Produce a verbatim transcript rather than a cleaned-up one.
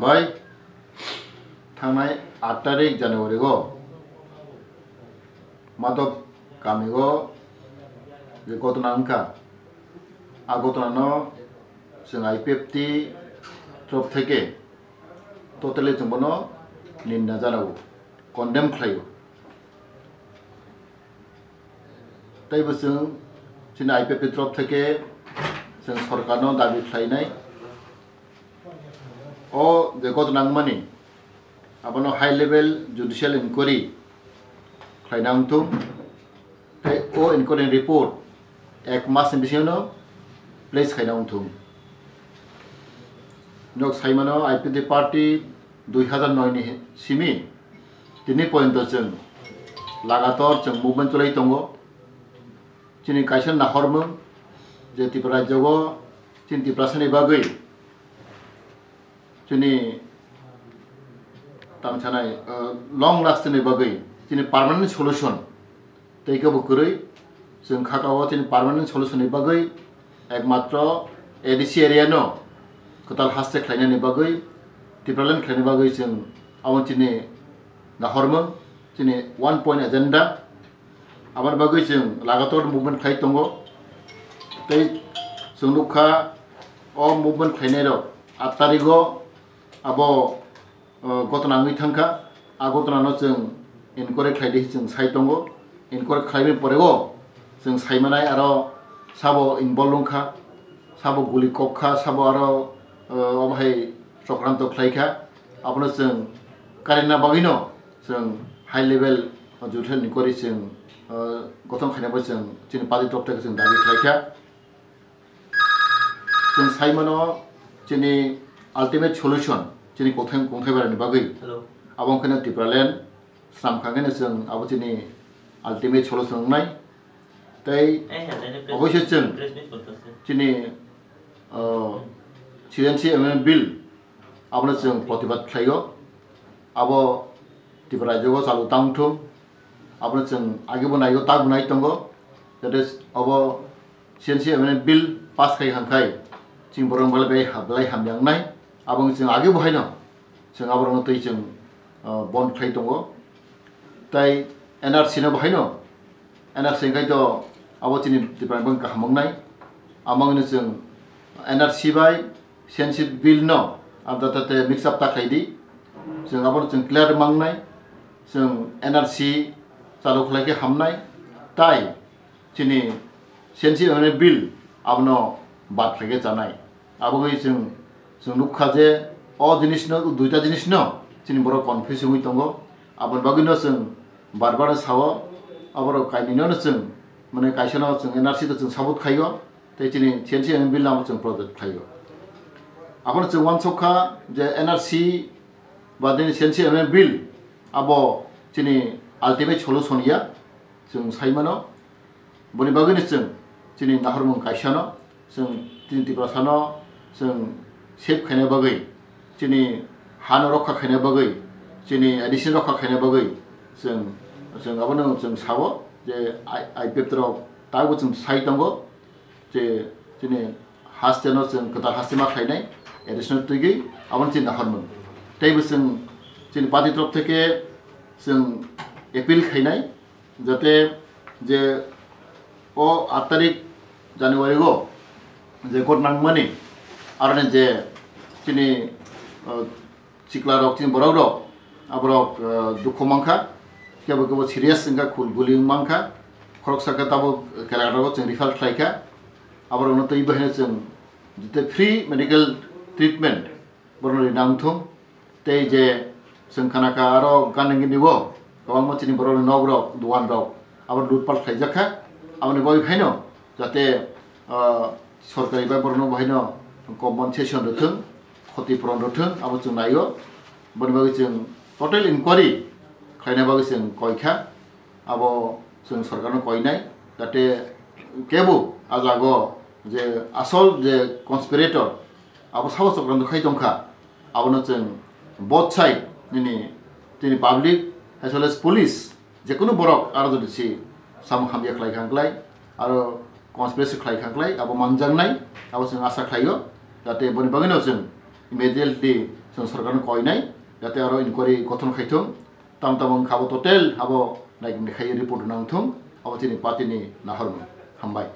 Bai thangnai aat tarik January o Madhop kami o je ghotona wngkha, a ghotona no chwng I P F T torof theke totally chwng bono ninda janao, condemn khlaio. Tei bo chwng chini I P F T torof theke chwng sorkarno dabi khlainai, o je ghotona wngmani abono high level judicial inquiry khlaina wngthung, tei o inquiry report ek masni bisingono place khaina wngthung. Nok saimano I P F T party dui hazar noi ni simi tini poyonto chwng lagator chwng movement cholai tongo. Chini kaisa nahormung je Tripura rajyogo chini Tiprasani bagwi, chini tamsanai, uh, long lasting ni bagwi chini permanent solution tei kebo kwrwi. Chwng kha kao chini permanent solution ni bagwi ekmatro A D C area no kwtal haste khlainani bagwi, Tipraland khlaina bagwi chwng abo chini nahormung, chini one point agenda. Aboni bagwi chwng lagator movement khlai tongo. Tei chwng nukha o movement khlainai rok aat tarigo abo, o, ghotona wngwi thangkha. A ghotona no chwng inquiry khlai di chwng sai tongo. Inquiry khlaimani pore o chwng sai manai aro sabo involve wngkha, sabo guli kok kha, sabo aro, o, obo hai chokranto khlai kha. Abono chwng karina bagwi no chwng high level judicial inquiry chwng, o, gothon khaina bai chwng chini party torof theke chwng dabi khlai kha. Chwng sai mano chini ultimate solution chini kothai kongthai barani bagwi. Hello. Abo wngkha no Tipraland swnam kha khe no chwng abo chini ultimate solution wngnai. Tei oboise chwng chini, o, C N C Amendment Bill abono chwng protibad khlaio. Abo Tripura rajyogo chalu tang thung, abono chwng agebo naigo, takbo nai tongo. That is, abo C N C Amendment Bill pass khai hangkhai chini borok belai bai ha-, belai hamya wngnai. Abo wng chwng agebo haino chwng aborokno twi chwng, o, bond khlai tongo. Tai N R C no bo haino, N R C hwnkhe to abo chini Tripura ni bagwi kaham wngnai. Amo wngno chwng N R C bai C N C Bill no alda tate mix up ta khlai di. Chwng abono chwng clear mangnai. Chwng N R C chalu khlai khe hamnai. Tai chini C N C Amendment Bill abono bad khlai khe chanai. Abo wngwi chwng, chwng nukha je o jinisno, duita jinisno chini borok confuse wngwi tongo. Aboni bagwino chwng bar bar sao, aborok kainwino chwng, mane, kaisano chwng N R C to chwng support khaio, tei chini C N C Amendment Bill no chwng protest khaio. Abono chwng uansukha je N R C ba chini C N C Amendment Bill abo chini ultimate solution ya, chwng sai mano. Boni bagwino chwng chini nahormung kaisano, chwng chini Tiprasano chwng save khaina bagwi, chini hano rokha khaina bagwi, chini A D C rokha khaina bagwi chwng, chwng abono chwng sao je I-, I P F T rok taibo chwng sai tongo je chini hasteno chwng kwtal haste ma khlainai, A D C no twigwi abono chini nahormung. Teibo chwng chini party torof theke chwng appeal khainai, jate je o aat tarik January o je ghotona wngmani, aroni je chini, o, chikla rok, chini borok rok, aborok, o, dukhu mankha, kebo kebo serious wngkha, khul guli wng mankha, khoroksa khe tabuk kelagar rogo chwng refer khlaikha, aborokno twi bahino chwng jete free medical treatment borokno rina wngthung. Tei je chwng khanakha aro gandhi gini o kwbangma chini borokni nok rok, duan rok abo lutpat khlaijak kha. Aboni bagwi phaino jate, ah, sorkari bai borokno bahaino compensation rwthwng, khoti puron rwthwng abo chwng naio. Boni bagwi chwng total inquiry khlaina bagwi chwng koi kha. Abo chwng sorkarno koinai, jate kebo a jago je asol je conspirator, abo sabo chokranto khai tongkha, abono chwng both side nini, tini public as well as police, jekunu borok aro jodi si samung hamya khlai kha wngklai, aro conspiracy khlai kha wngklai, abo manjaknai, abo chwng asa khlaio, jate boni bagwino chwng immediately Chwng sorkarno koinai, jate aro inquiry gothon khai thung, tam tam wngkha abo total abo nai khai report nang thung, abo chini party ni nahormung. Hambai.